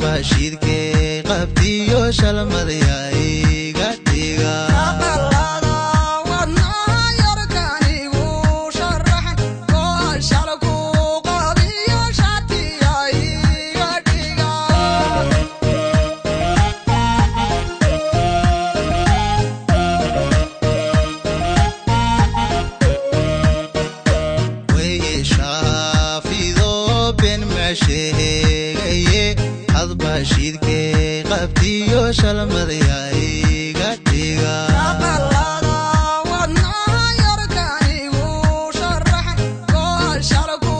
Hadba shidkee qabtiyo shalmadaya iga dhiga. Shaqalada wadnaha yarkanigu sharaxan gooshalku qabiyo shatiya iga dhiga. Way shaafido ben ma sheegaye, hadba shidkee qabtiyo shalmadaya iga dhiga. Shaqalada wadnaha yarkanigu sharaxan gooshalku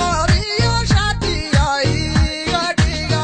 qabiyo shatiya iga dhiga.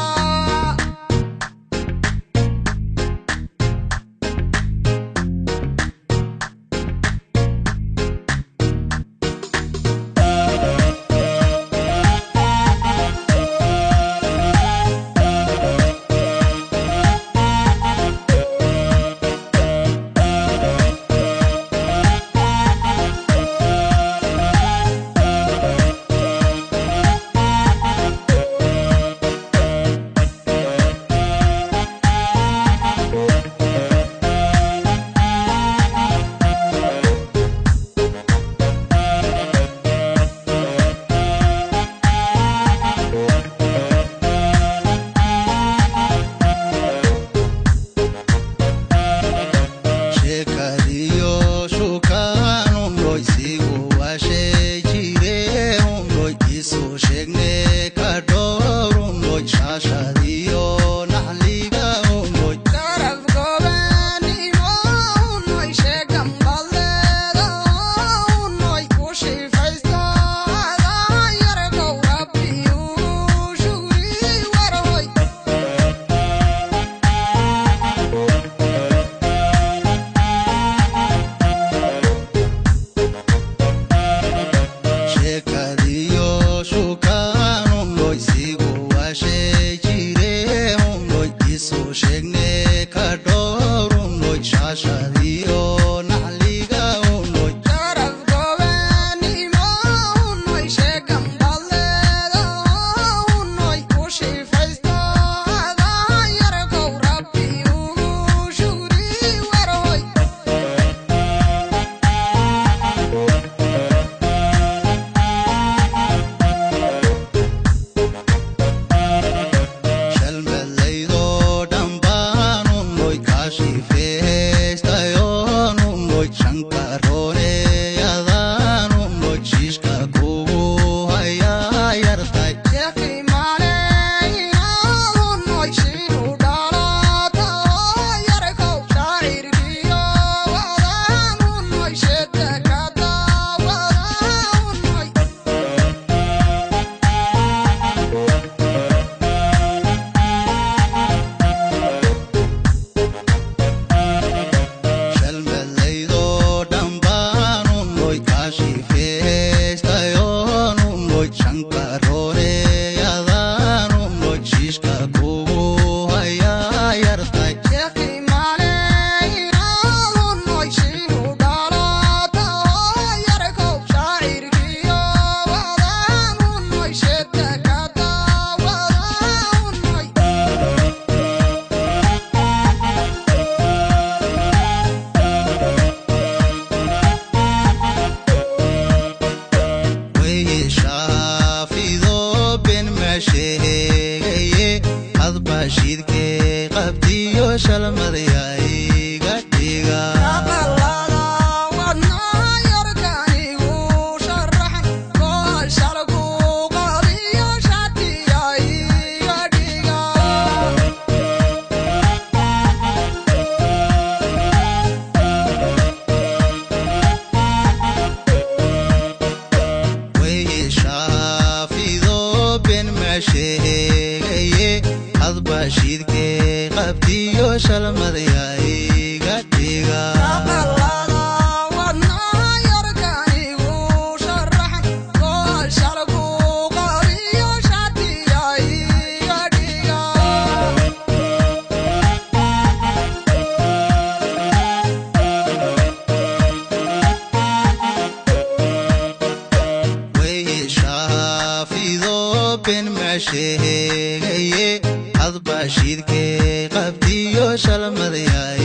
Sheekadiyo shukaanunloy sigu waashee jireenunloy isu sheegne ka dhoorunloy shaashadiyo naxliga unloy. Sharaf gobanimo unoy sheegan balleeda unoy ku shifaysta yarkow rabbiyu shugri warhoy. Sheekadiyo shukaanunloy sigu waashee jireenunloy isu sheegne ka dhoorunloy shaashadiyo naxliga unloy. Sharaf gobanimo unoy sheegan balleeda unoy ku shifaysta yarkow rabbiyu shugri warhoy. Shalmalaydoo dhambaanunloy kaashifeestayoonunloy shankarooneyadaanunloy shiishka kugu hayaa yartay. Shalmalaydoo dhambaanunloy kaashifeestayoonunloy shankarooneyadaanunloy shiishka kugu hayaa yartay. Way shaafido ben ma sheegaye, hadba shidkee qabtiyo shalmadaya iga dhiga. Shaqalada wadnaha yarkanigu sharaxan gooshalku qabiyo shatiya iga dhiga. Way shaafido ben ma sheegaye, hadba shidkee qabtiyo shalmadaya iga dhiga. Shaqalada wadnaha yarkanigu sharaxan gooshalku qabiyo shatiya iga dhiga. Way shaafido ben ma sheegaye. Adba shiidkay qabtiyo shalmadaya.